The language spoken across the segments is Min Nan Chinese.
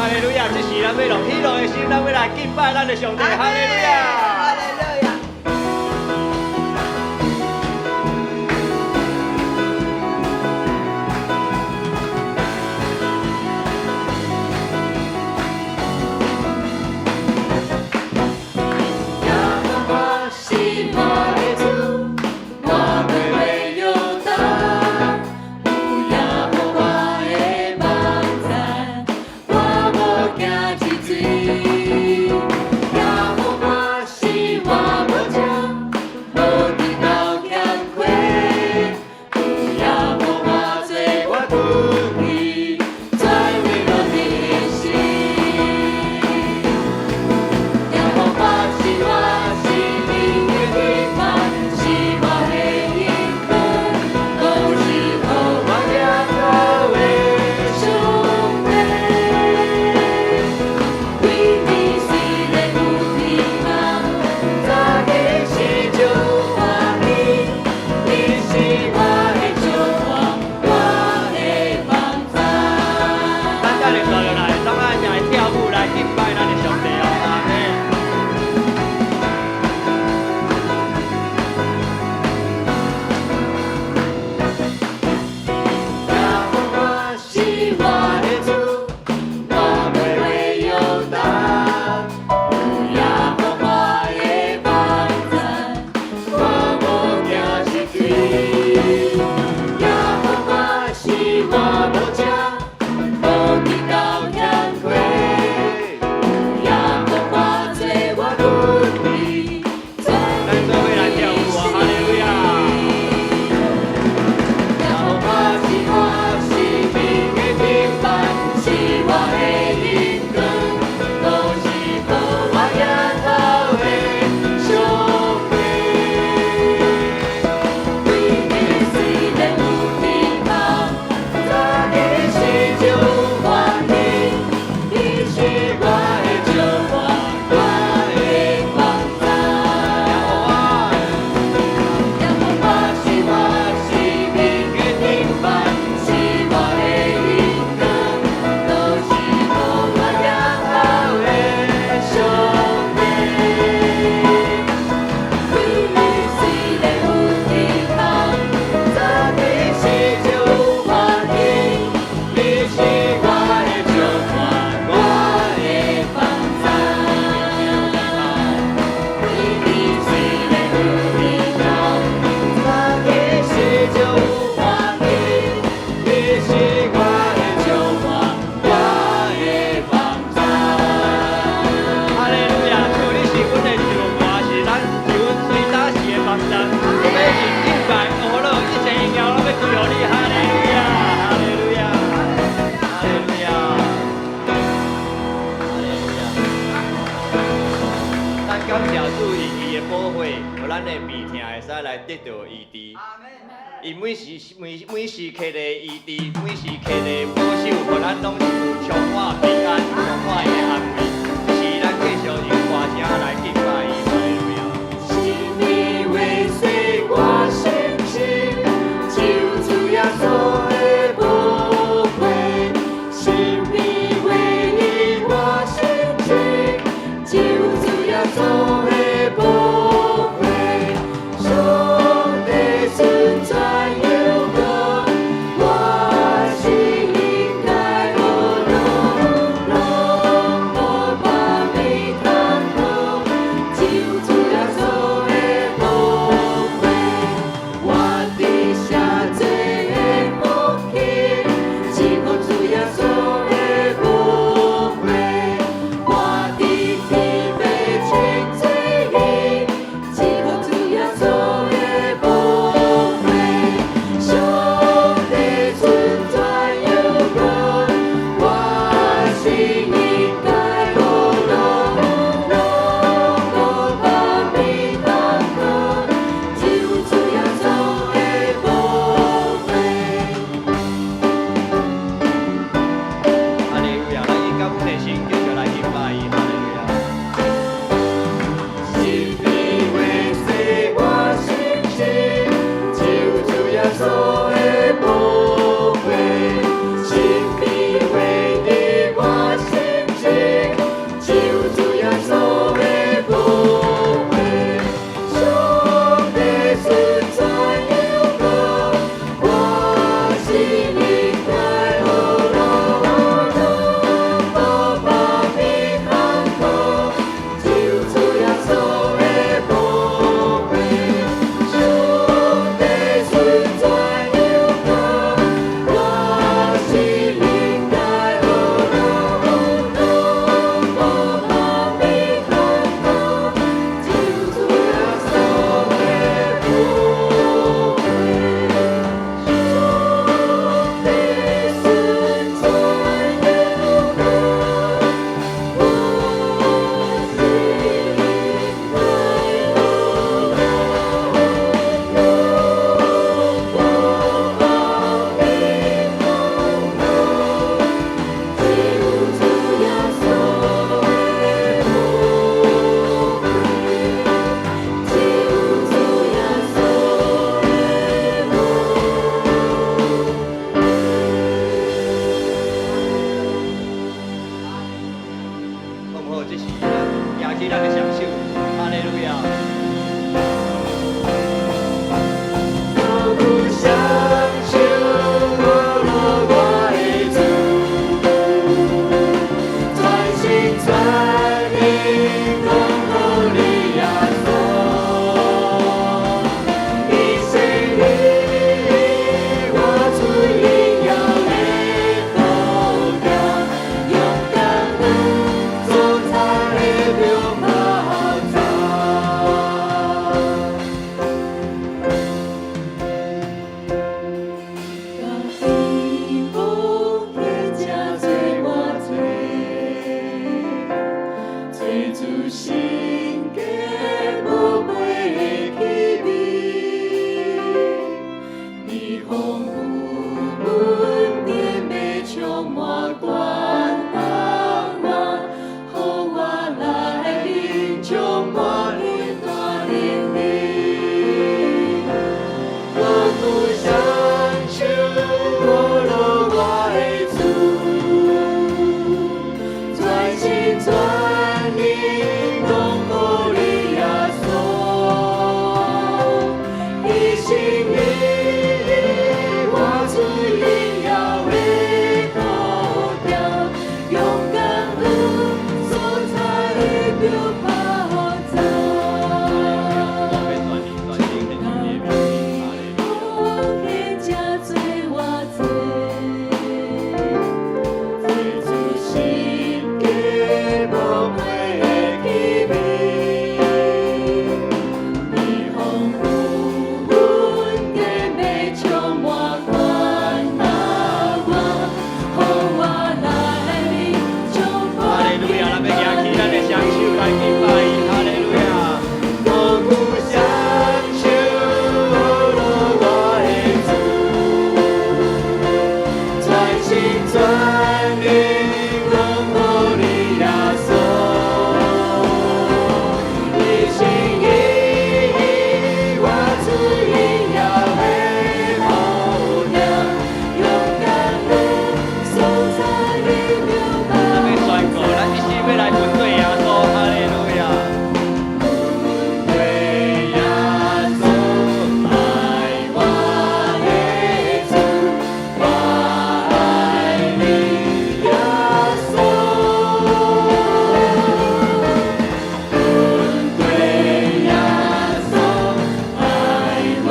哈利路亞！這時咱欲用喜樂的心，咱欲來敬拜咱的上帝。哈利路亞！哈利路亞。耶和華是我的主，我袂會搖動。有耶和華的幫贊，我無驚一槌。耶和華是我牧者，無得到欠缺。有耶和華做我根基，全為我的心。耶和華是我生命的盾牌，是我的榮光，都是予我倚靠的上帝。為你雖然有希望，早起時就歡喜。你是我的石磐，我的幫贊。咱等下紲落來，咱愛來跳舞來敬拜咱的上帝哦，阿們。耶和華是我的主，我袂會搖動。有耶和華的幫贊，我無驚一槌。耶和華是我牧者，無得到欠缺。有耶和華做我根基，咱做伙來跳舞哦，哈利路亞！耶和華是我生命的盾牌，是我的榮光，都是予我倚靠的上帝。為你雖然有希望，早起時就歡喜。你是我的石磐，我的幫贊。耶和華是我生命的盾牌，是我的榮光，都是予我倚靠的上帝。為你雖然有希望，早起時就歡喜。你是我的石磐，我的幫贊。為你雖然有希望，早起時就歡喜。你是我的石磐，我的幫贊。哈利路亞！主，你是阮的石磐，是咱是阮最早時的幫贊。我欲用敬拜、呵咾一切榮耀，攏欲歸予你。哈利路亞！哈利路亞！哈利路亞！哈利路亞！咱感謝主，用伊的寶血，予咱的病痛會使來得著醫治。伊每時每每時刻的醫治，每時刻的保守，予咱攏是有充滿平安、充滿伊的安慰。這是咱繼續用歌聲來敬拜伊。哈利路亞！是你為洗我身軀，救主耶穌的寶血。是你為醫我身軀，救主耶穌的寶血。上帝存在有我，我是應該呵咾。這時咱舉起咱的雙手，哈利路亞。無雙手呵咾我的主，全心全意講予你耶穌，一心一意活出榮耀的好樣，用感恩所採的苗炮仗。甲伊奉獻這做我做，做主聖潔寶貴的器皿，你豐富恩典欲充滿灌我，予我內面充滿你大能力。我舉雙手呵咾我的主，全心全意攏予你耶穌，一心一意活出榮耀的好樣，用感恩所採的苗炮仗。我欲全意全心獻上你的面前，哈利路亞。奉獻這做我做，做主聖潔寶貴的器皿，你豐富恩典欲充滿灌我，予我內面充哈利路亞，咱欲舉起咱的雙手來敬拜伊，哈利路亞。我舉雙手呵咾我的主，全心全意攏予你耶穌，一心一意活出榮耀的好樣，用感恩所採的苗咱欲宣告，咱一生欲來跟隨耶穌，哈利路亞。對耶穌愛我的主，我愛你耶穌。對耶穌愛我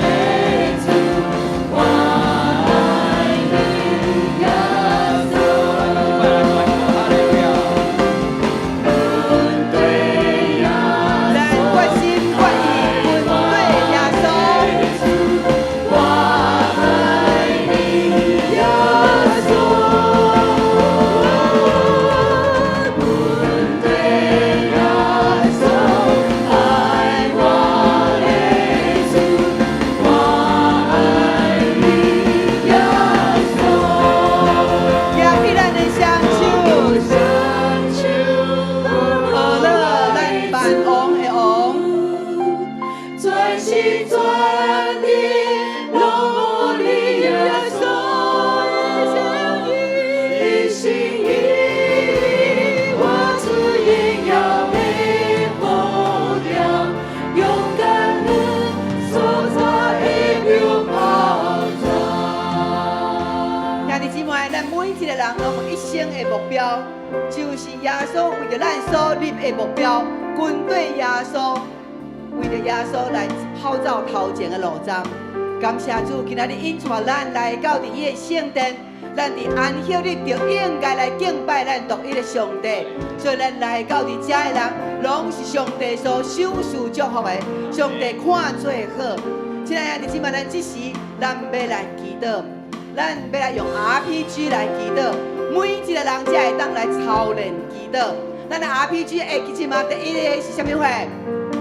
的主，我愛你耶穌。來宣告，哈利路亞。對耶咱決心決意跟隨耶穌。我愛你耶穌。對耶穌愛我的主，我愛你耶穌。舉起咱的雙手，雙手呵咾咱萬王的王。全心全意攏予你耶穌，一心一意活出榮耀的好樣，用感恩所採的苗炮仗。兄弟姊妹，咱每一個人攏有一生的目標，就是耶穌為著咱所立的目標，跟隨耶穌，為著耶穌來跑走頭前的路站。感謝主，今仔日引帶咱來到佇伊的聖殿，咱佇安息日就應該來敬拜咱獨一的上帝。所以咱來到佇遮的人，攏是上帝所賞賜祝福的，上帝看做好。親愛的兄弟姊妹，咱這時咱欲來祈禱。咱欲來用 RPG 來祈禱，每一個人才會當來操練祈禱。咱的 RPG 會記得嗎？第一個是啥物貨？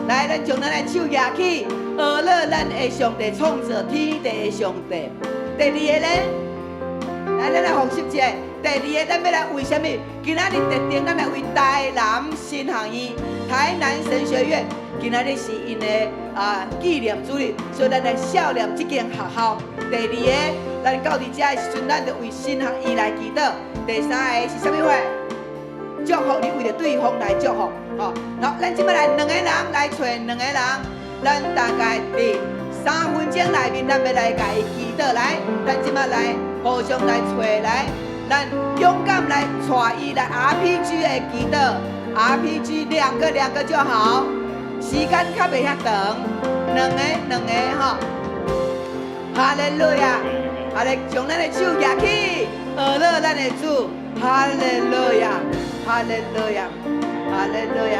來，咱將咱的手舉起，呵咾咱的上帝創造天地的上帝。第二個呢？來，咱來複習一下。第二個，咱欲來為啥物？今仔日特定，咱來為台南神學院、台南神學院，今仔日是𪜶的紀念主日，所以咱來孝念這間學校。第二個，咱到佇遮的時陣，咱就為神學院來祈禱。第三個是啥物貨？祝福你為著對方來祝福，吼。好，咱這擺來兩個人來揣兩個人，咱大概佇3分鐘內面，咱欲來共伊祈禱來，咱這擺來互相來揣來，咱勇敢來帶伊來 RPG 的祈禱，RPG 兩個兩個就好，時間較袂遐長，兩個兩個吼。哈利路亞，哈利，將咱的手舉起，呵咾咱的主，哈利路亞，哈利路亞，哈利路亞，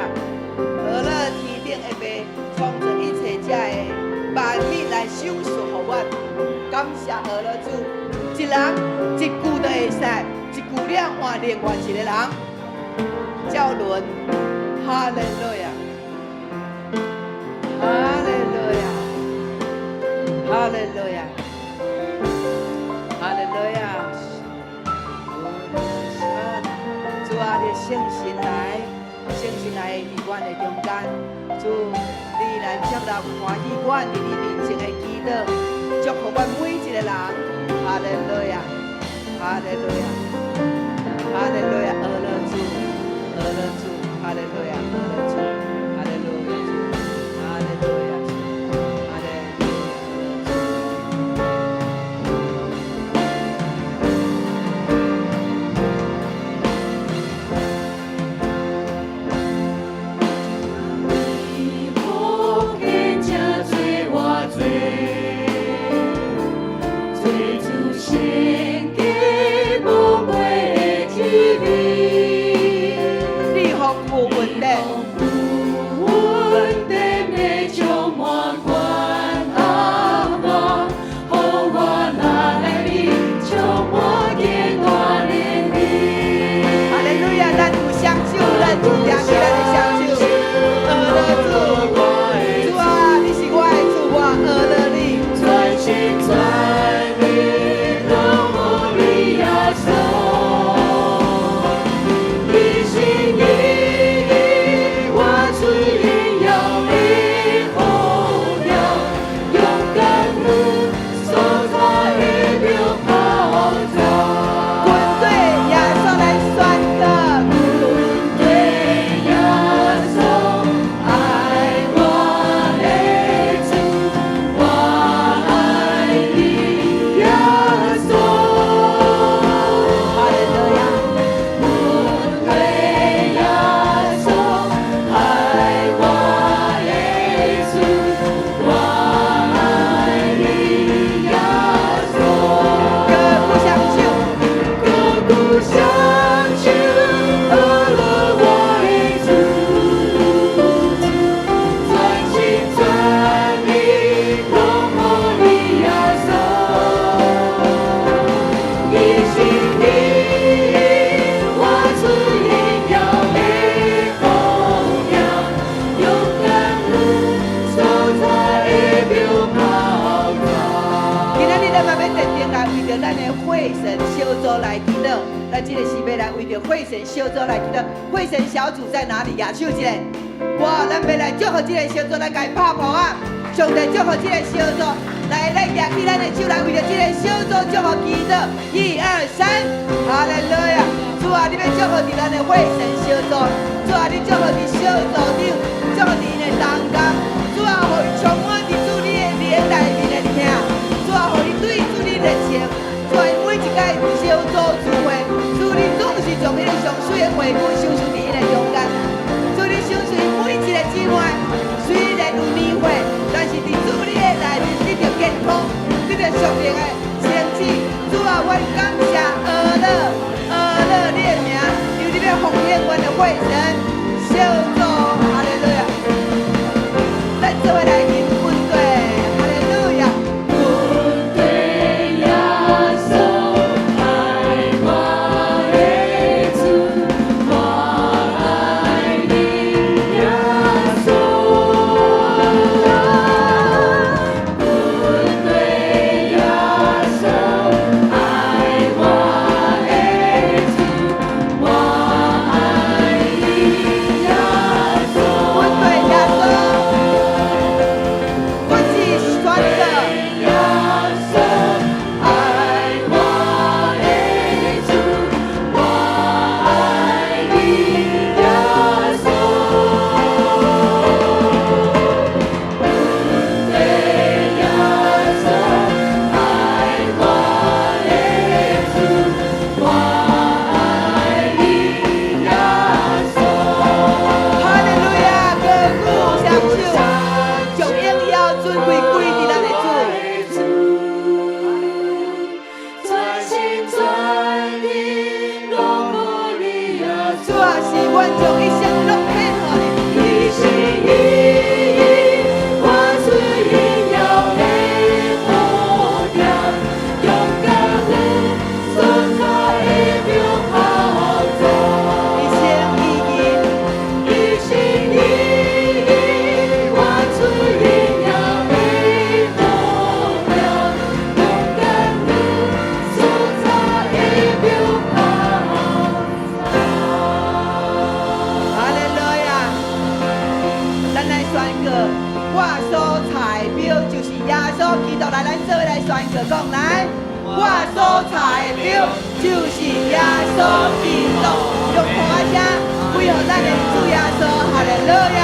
呵咾天頂的父創造一切這的萬物來賞賜予阮，感謝呵咾主，一人一句就會使，一句了換另外一個人，照輪，哈利路亞，哈利路亞。哈利路亞，哈利路亞！主啊，你聖神來，聖神來佇阮的中間，主，你來接納歡喜阮佇你面前的祈禱，祝福阮每一個人。哈利路亞，哈利路亞，哈利路亞！呵咾主，呵咾主，哈利路亞，呵咾主，哈利路亞主，哈利路亞主，哈利路亞主。你福建遮濟偌濟，做出聖潔無過的器皿。你豐富恩典。恩典的充滿關愛我，予我內面充滿堅大能力。哈利路亞！咱有雙手，咱舉起咱的雙手，呵咾主，主啊，你是我的主，我呵咾你。全心全意攏予你耶穌，一心一意活出榮耀的號條，勇敢去所在的標號召。軍隊耶穌來宣告，對耶穌愛我的主，我愛你耶穌。哈利路亞！對耶穌愛我的主，我愛你耶穌。閣舉雙手，閣舉雙手，呵咾我的主，全心全意攏予你耶穌，一心一意活出榮耀的號條，勇敢去所在的標號召。今仔日咱嘛欲特定來為著咱的會神小組來祈禱，咱這個是欲來為著會神小組來祈禱。會神小組在哪裡？舉手一下。哇，咱欲來祝福這個小組，來共伊拍鼓啊！上帝祝福這個小組，來，咱舉起咱的手來為著這個小組祝福祈禱。一二三，哈利路亞！主啊，你欲祝福佇咱的會神小組，主啊，你祝福佇小組長，祝福佇𪜶的同工，主啊，予伊充滿佇主你的靈內面的疼，主啊，予伊對主你熱情，主啊，每一屆小組聚會，主你總是將彼个上水的話語賞賜佇𪜶的中間，主你賞賜每一個姊妹，雖然有年歲，但是佇主你的內面得著健康，得著屬靈的清醒。主啊，阮感謝呵咾呵咾你的名，因為你欲復興阮的會神小組，哈利路亞。咱做伙來吟軍隊，哈利路亞。軍隊耶穌愛我的主，我是願將一生攏獻予你。一心一意活出榮耀的模樣，勇敢往所差的標跑走。一心一意，一心一意活出榮耀的模樣，勇敢往所差的標跑走。哈利路亞！咱來宣告，我所揣的標就是耶穌基督。來，咱做伙來宣告，講來，我所揣的標就是耶穌基督。用鼓仔聲，歸予咱的主耶穌。哈利路亞！